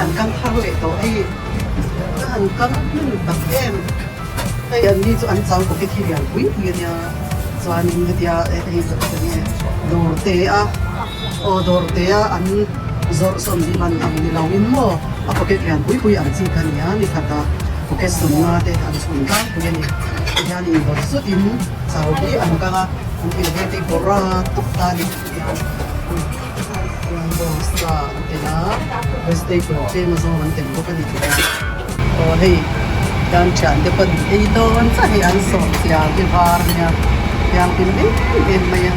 an kang thar leh tawh hei a han kang hnem tak em hei an ni chu an chau pocket hi lian pui pui a nia chuanin hetia hei enge dawr te a aw dawr te a an zawrh sawn hi man ang ni lo in maw a pocket lian pui pui ang chi kha a ni a ni khat a pocket sawmnga te an chhun tlangpui a ni tihian indawt zut in chau hi an kang a an thil vel te hi bawrh a tawp ta a ni. Chuan bawngsa an tel a, vegetable tlem azawng an tel bawk a ni tih a. Aw hei hian thian te pawh an ei dawn chiah hei an sawm chiang hi var a nia thianghlim em em mai a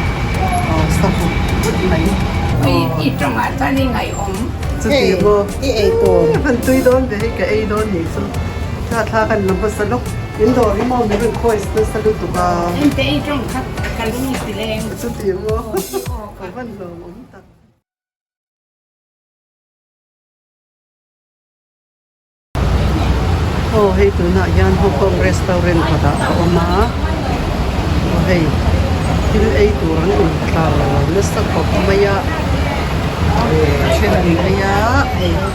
aw sa vut vut mai. I tawngah chuan i ngaihawm. Chuti maw i ei tur. Han tui dawn ve hei ka ei dawn nih chu. Thla thla kan la hmasa lawk. In dawr hi maw min rawn khawi nasa lutuk a. Engte i tawng kha ka lung i ti leng. Chuti maw ka van hlawm awm tak. Aw hei tunah hian Hong Kong restaurant kawtah a awm a, aw hei thil ei tur an intlar nasa khawp mai a, a then an ei a hei a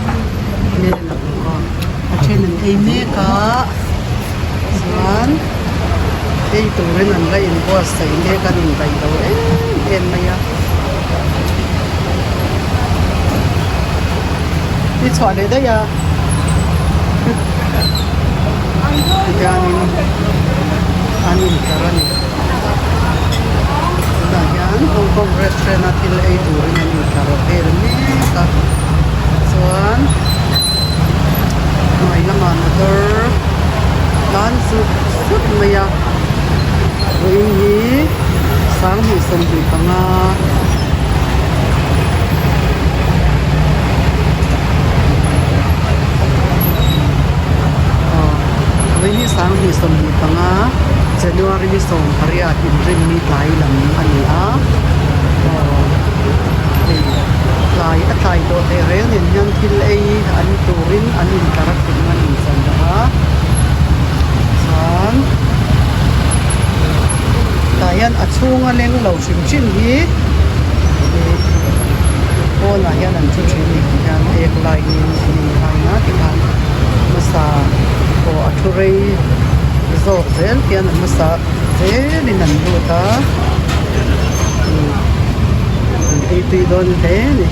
then an ei mek a chuan ei turin an la inbuatsaih mek a an indaih lo em em mai a. I chhuah leh daih a tihianin an intlar a ni tunah hian Hong Kong restaurant a thil ei turin an intlar vel mek a chuan hnuai lamah motor tlan zut zut mai a vawiin hi sanghnih 25. Aw vawiin hi 2025 January ni 18 inrinni tlai lam a ni a aw hei tlai a tlai tawh teh reng nen hian thil ei an turin an intlar a thutna an inchan dah a chuan tah hian a chhunga leng lo hrim hrim hi ih pawnah hian an thu thin a ni hian ek laiin an inhang a tikhan hmasa pawh a thu rei zawk zel hian a hmasa zelin an lut a ih an ei tui dawn hle a ni.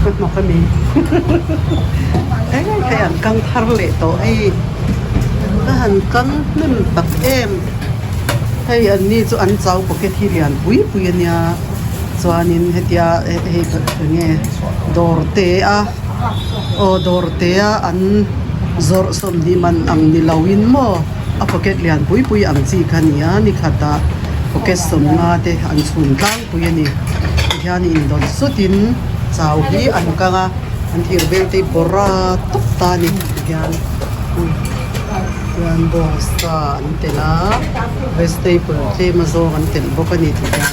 Ka hnawk a ni hei an kang thar leh tawh hei ka han kang hnem tak em hei an ni chu an chau pocket hi lian pui pui a nia chuanin hetia hei enge dawr te a aw dawr te a an zawrh 20 man ang ni lo in maw a pocket lian pui pui ang chi kha a ni a ni khatah pocket 50 te an chhun tlangpui a ni tihian indawt zawtin chau hi an kang a an thir vel te hi bawrh a tawp ta a ni tihian chuan bawngsa an telh a vegetable tlem a zawng an telh bawk a ni tihian.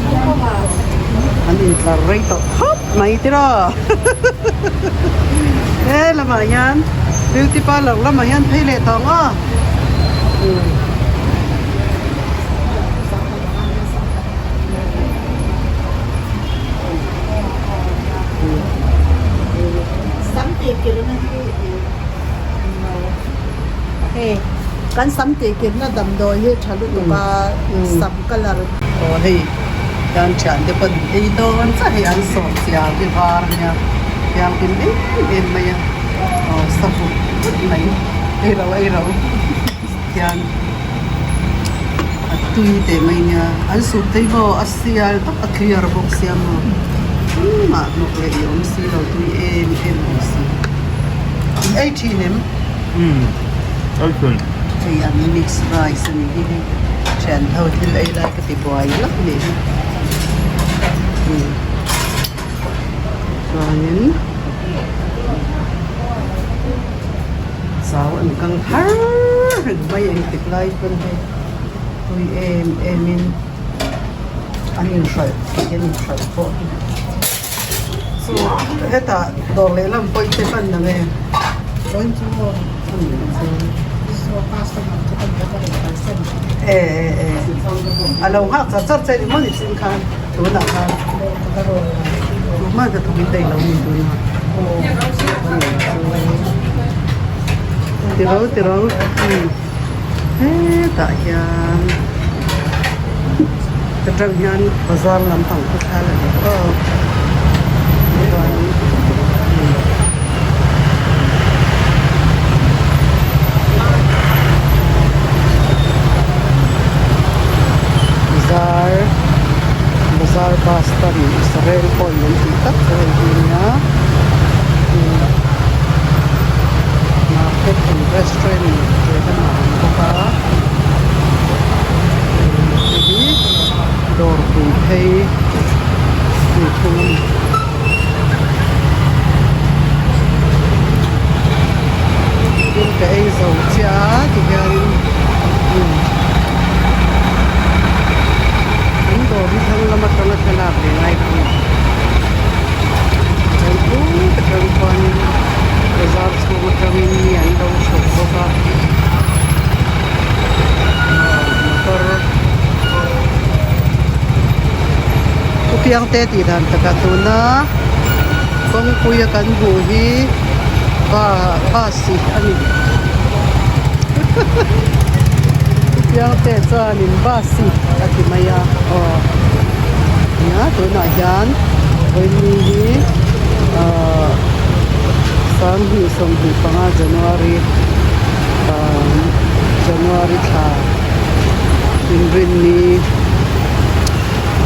Tihian an intlar rei tawh khawp mai tiraw he lamah hian beauty parlour lamah hian phei leh tawh ang aw. Kan sam tih kirna damdawi hi tha lutuk a sam colour. Aw hei hian thian te pawh an ei dawn chiah hei an sawm chiang hi var a nia thianghlim em em mai a aw sa vut vut mai ei ro ei ro hian a tui teh mai nia an sut phei maw a sial vak a clear bawk sia maw engmah hnawk leh i awm si lo tui em em awm si in ei thin em? Umm ei thin. Hei an mix rice a nih hi hei thian ho thil ei lai ka ti buai lawk a nih hi umm chuanin. an kang thar reng mai engtik lai pawn hei tui em em in an inhralh thei an inhralh pawh hi chu hetah dawr lehlam pawh i te hman na nge e e e a lo nghak char char che ni maw ni chin khan tunah khan tumah ka thawk in daih lo ni tunah tiro tiro hetah hian ka tang hian bazar lampang khu thla la ni aw chuan. Bazar bazar bus stand Israel pawhin an tih tak chu hei hi ania market and restaurant tih a awm bawk a hei hi dawr pui phei a ni thung a ni. Thil ka ei zo chiah a tihianin umm an dawr hi thlang lam atanga thlalak ve ngai ka ni chuan puk atang chuanin bazar chhung atangin mi an lo chho bawk a aaa motor Upiangte tih dan takah tuna kawngpuia kan hmuh hi bus hi a ni Upiangte chuanin bus hi a ti mai a aw nia tunah hian vawiin hi ahh 2025 January January thla inrinni.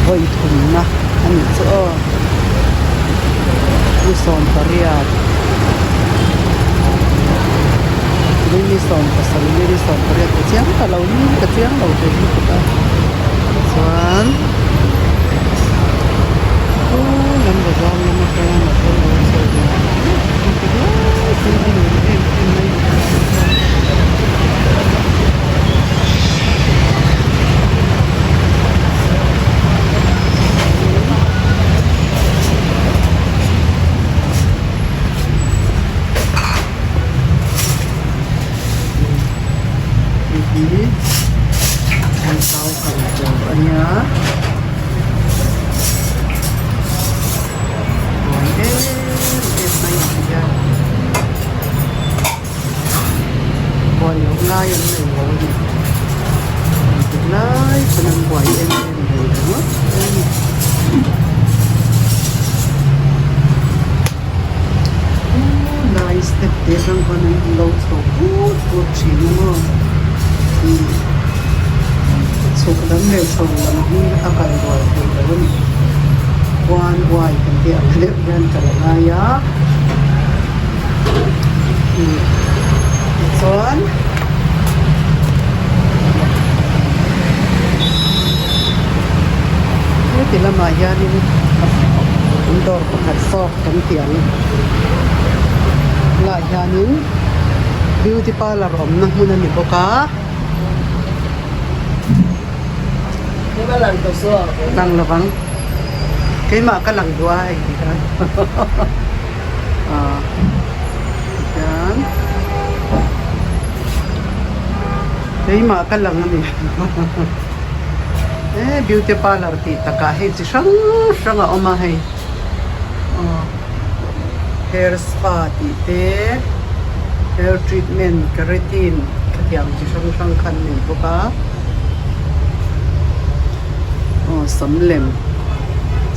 Vawi thumna a nih chu aw ni 18 ni 17 ni 18 ka chiang ta lo ni ka chiang lo thei lutuk a chuan chu lam bazar lam atanga motor lo chho ve a nuam em em mai. Hei hi an zau kal tur a nia buai em em mai ang hian. Buai loh lai an nei lo a ni. Engtik lai pawn an buai em em reng ringawt a ni. Lai step te atang khan an lo chho put put thin a maw. Chhuk lam leh chho lam hi a kal rual thei lo a ni. One way kan tih ang deuh hian kal a ngai a. Tichuan heti lamah hianin an dawr pakhat zawk kan tih ang lah hianin beauty parlour awmna hmun a ni bawk a. Lang lovang keimah ka lang duh a hei ti khan. Ahh tihian keimah ka lang a ni he beauty parlour tih takah hei chi hrang hrang a awm a hei aw hair spa tih te hair treatment keratin khatiang chi hrang hrang kha an nei bawk a aw sam lem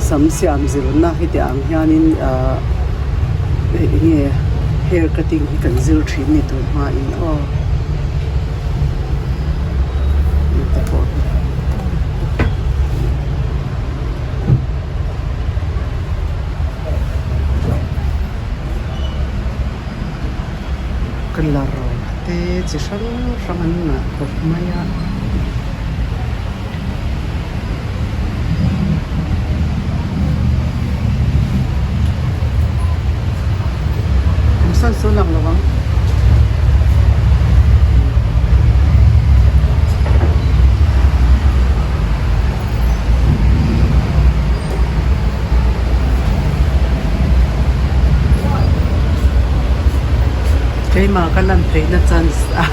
sam siam zirna heti ang hianin ahh eng nge hair cutting hi kan zir thin ni tun hmain aw hei te pawh hi. Colour te chi hrang hrang an ngah khawp mai a. Kum sawn sawn lang lo ang. Keimah ka lan theihna chance An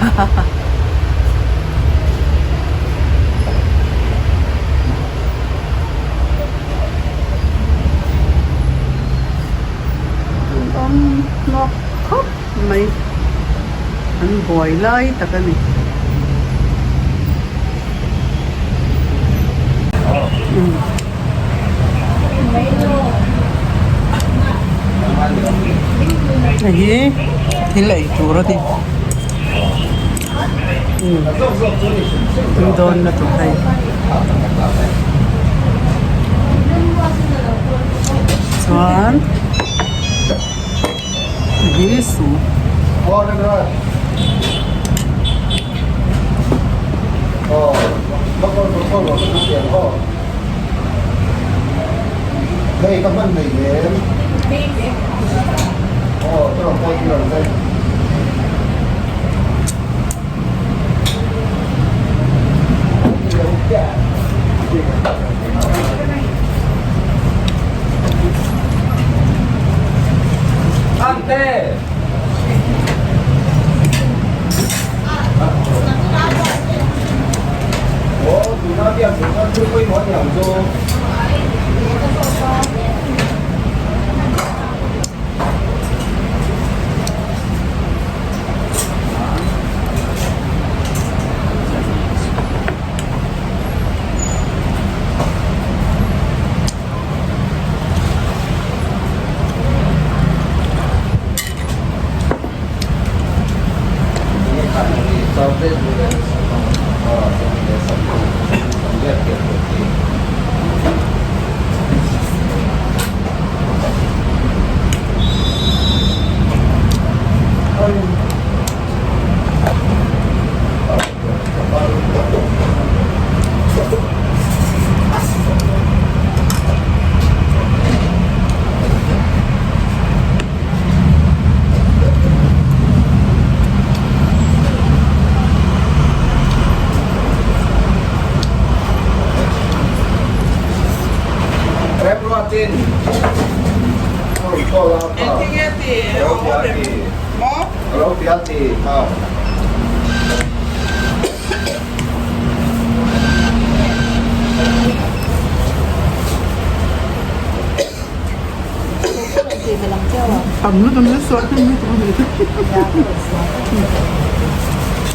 awm hnawk khawp mai an buai lai tak a ni. Hei hi thil ei tur a ni tui dawn lutuk hei chuan hei hi soup.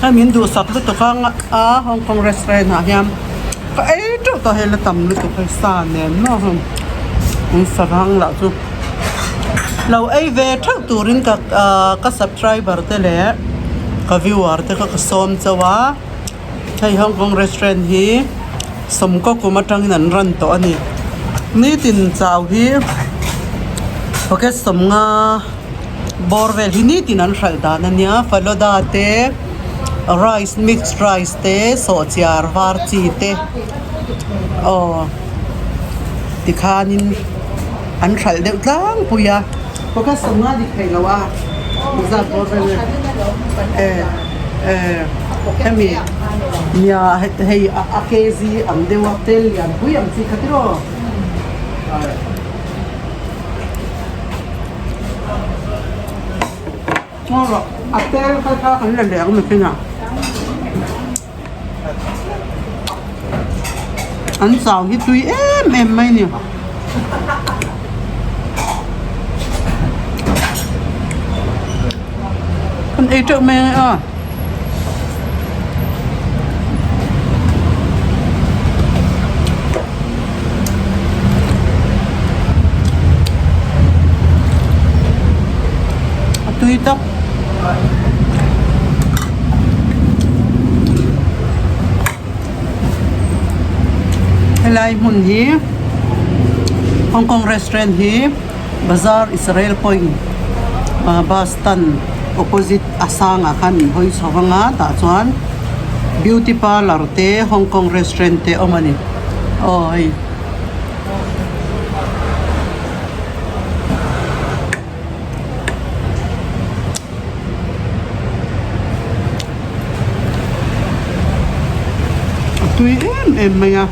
Hei min duhsak lutuk a a Hong Kong restaurant ah hian ka ei teuh tawh hei la tam lutuk hei sa nen maw hei an sarang lah chu lo ei ve theuh turin ka ah ka subscriber te leh ka viewer te kha ka sawm chauh a hei Hong Kong restaurant hi sawmkaw kum atangin an run tawh a ni nitin chau hi packet sawmnga bawr vel hi nitin an hralh dan a nia falooda te rice mixed rice te sawhchiar var chi te aw tikhanin an hralh deuh tlangpui a packet sawmnga dik theih loh a zat bawr vel e eh hemi nia hei a kg ang deuh a tel lian pui ang chi kha tiraw. A tel kha kha kan la leh ang mihring ah an chau hi tui em em mai a ni. Kan ei teuh mai a. A tui tak. Helai hmun hi Hong Kong restaurant hi Bazar Israel Point bus stand opposite a sangah khan an hawi chho vang a tah chuan beauty parlour te Hong Kong restaurant te a awm a ni aw hei. A tui em em mai a.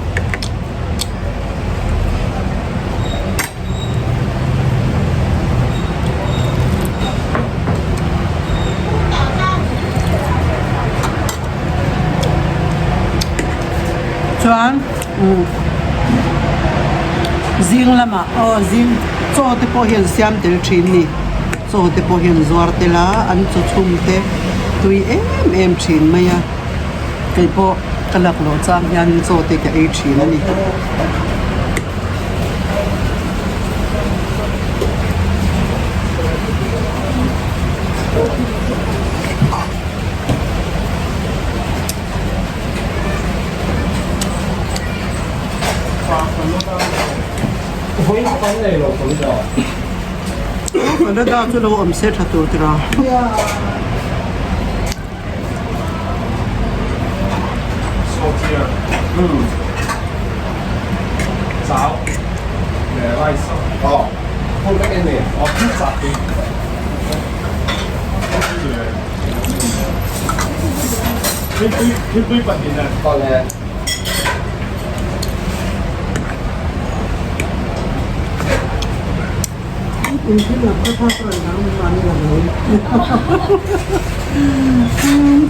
Chuan zing lamah aw zing chaw te pawh hi an siam tel thin ni chaw te pawh hi an zuar tel a an chaw chhum te tui em em thin mai a kei pawh ka laklawh chang hian chaw te ka ei thin a ni. Canada chu lo awm se tha tur tira.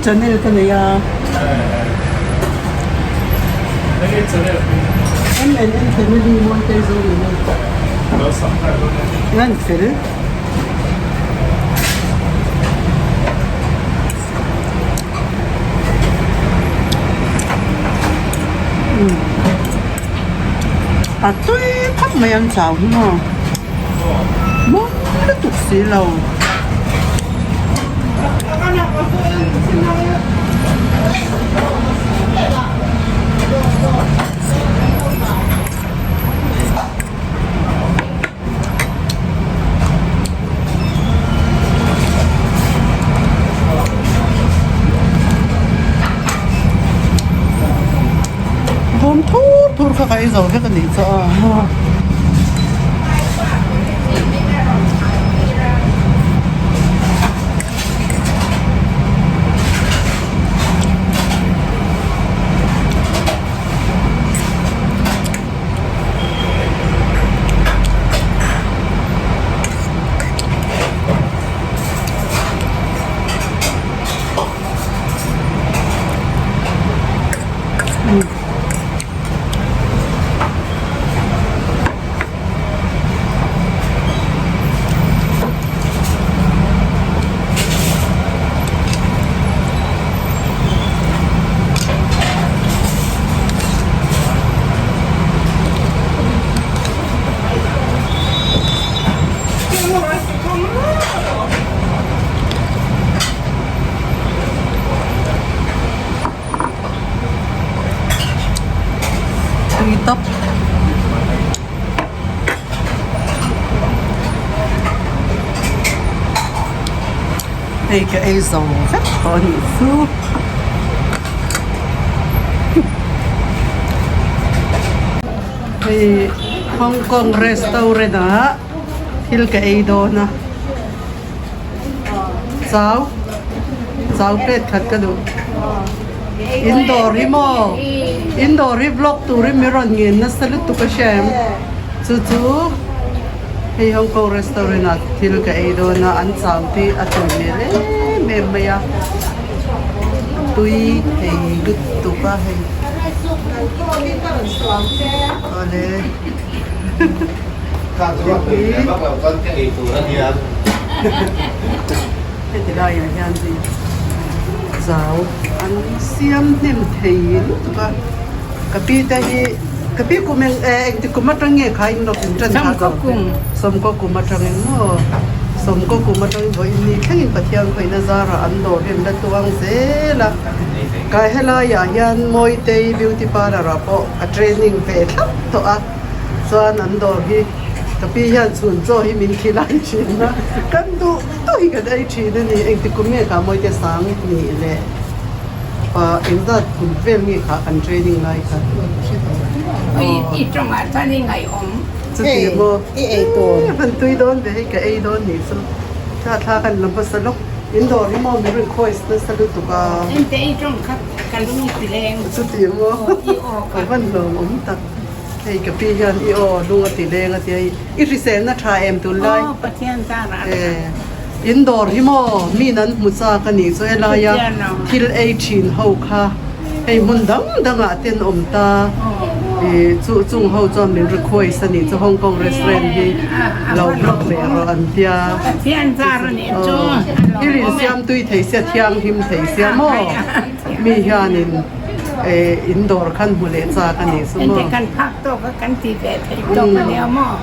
Channel ka nei a M&M family Mawitei zo ni mai ngan fel. A tui khawp mai ang chau hi maw mawi lutuk si lo. Bawm thur thur kha ka ei zo vek a nih chu a. Tui tawp. Hei ka ei zo vek tawh a nih chu. Hei Hong Kong restaurant ah thil ka ei dawn a chau chau plate khat ka duh in dawr hi maw in dawr hi vlog turin min rawn ngen nasa lutuk a hria em chu chu hei Hong Kong restaurant ah thil ka ei dawn a an chau tih a tui hmel em em mai a. Tui thei lutuk a hei. Awle. Heti laiah hian hei zau an siam hnem thei lutuk a. Ka pi te hi ka pi kum eng eh engti kum atang nge kha in lawk in tan kha sawmkaw kum atangin maw sawmkaw kum atangin vawiin ni thlengin Pathian khawihna zarah an dawr hi an la tuang zel a kai helaiah hian Mawitei beauty parlour ah pawh a training ve thlap tawh a chuan an dawr hi ka pi hian chhun chaw hi min khilai thin a kan duh duh hi kan ei thin a ni engti kum nge kha Mawite sang nih leh. Engzat kum vel nge kha kan training lai kha? I tawngah chuan i ngaihawm. Chuti maw? I ei tur. Han tui dawn ve hei ka ei dawn nih chu. Thla thla kan la hmasa lawk. In dawr hi maw min rawn khawi nasa lutuk a. Ente i tawng kha ka lung i ti leng. Chuti maw? I aw kha. Ka van hlawm tak. Hei ka pi hian i aw lung a ti leng a tia i hriselna tha em tunlai? Aw Pathian zarah a tha. In dawr hi maw min an hmu chak a nih chu helaia thil ei thin ho kha. Hei hmun dang dangah te an awm ta. Ih chu chung ho chuan min request a nih chu Hong Kong restaurant hi lo vlog leh rawh an tia. Aw thil insiam tui thei sia thianghlim thei sia maw mi hianin eh in dawr khan hmu leh chak a nih chu maw.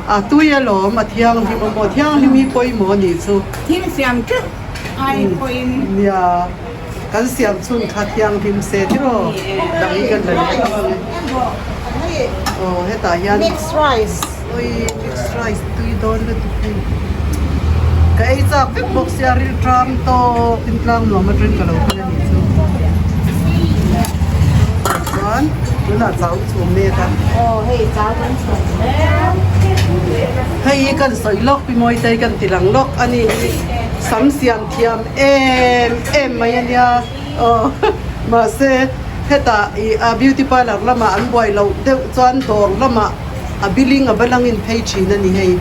A tui alawm a thianghlim a maw thianghlim hi pawimawh a nih chu. Thil siam teuh ai pawhin. Nia, kan siam chhun kha thianghlim se tiraw dang hi kan la leh lo ang e. Aw hetah hian. Mixed rice. Oi mixed rice tui dawn lutuk hei. Ka ei chak vek bawk sia rilṭam tawk in tlang nuam atangin ka lo kal a nih chu. Chuan tunah chau chhum mek a. Aw hei chau kan chhum mek. Hei hi kan sawi lawk pi Mawitei kan ti lang lawk a ni hi sam siam thiam em em mai a nia aw mahse hetah ih a beauty parlour lamah an buai loh deuh chuan dawr lamah a billing a va langin phei thin a ni hei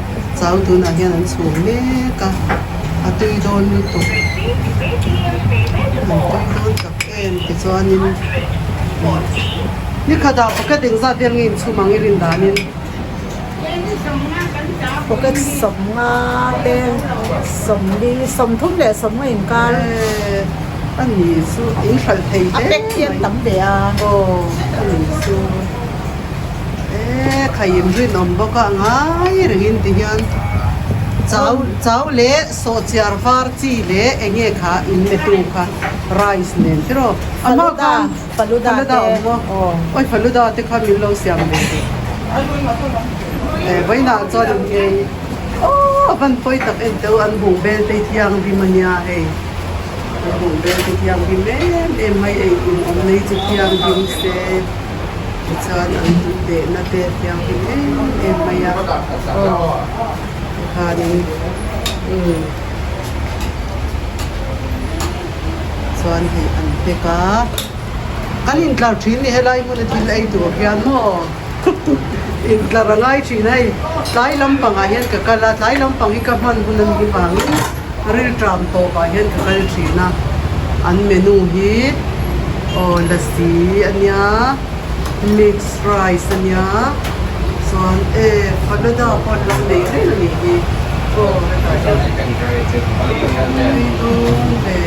chau tunah hian an chhum mek a a tui dawn lutuk an tui dawn tak em tichuanin nikhatah pocket engzat vel nge inchhum ang i rin danin. Pocket sawmnga te sawmli sawmthum leh sawmnga inkar a ni chu in hralh thei hle a pack hi an tam ve a aw a ni chu e khai in rinawm bawk a ngai rengin ti hian chau chau leh sawhchiar var chi leh eng nge kha in pe tu kha rice nen tiraw a hma khan Faluda te awm maw? Awi Faluda te kha min lo siam ve teh. Eh vawiinah chuan in ngei aw a van pawi tak en teuh an buh bel te thianghlim a nia hei. An buh bel te thianghlim em em mai ei in awm nei chu thianghlim se tichuan an tui dehna te thianghlim em em mai a aw tikhanin umm. Chuan hei an pack a, kan intlar thin ni helai hmun a thil ei tur hian maw intlar a ngai thin hei tlai lampangah hian ka kal a, tlai lampang hi ka hman hun a nih vangin rilṭam tawpah hian ka kal thin a, an menu hi aw lasi a nia mix rice a nia chuan e falada pawh an lo nei reng a nih hi aw hetah hian tui dawn ve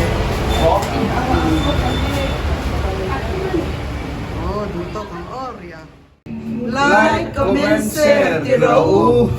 aw duh tawk ang aw ria. Like, comment, share ti rawh u.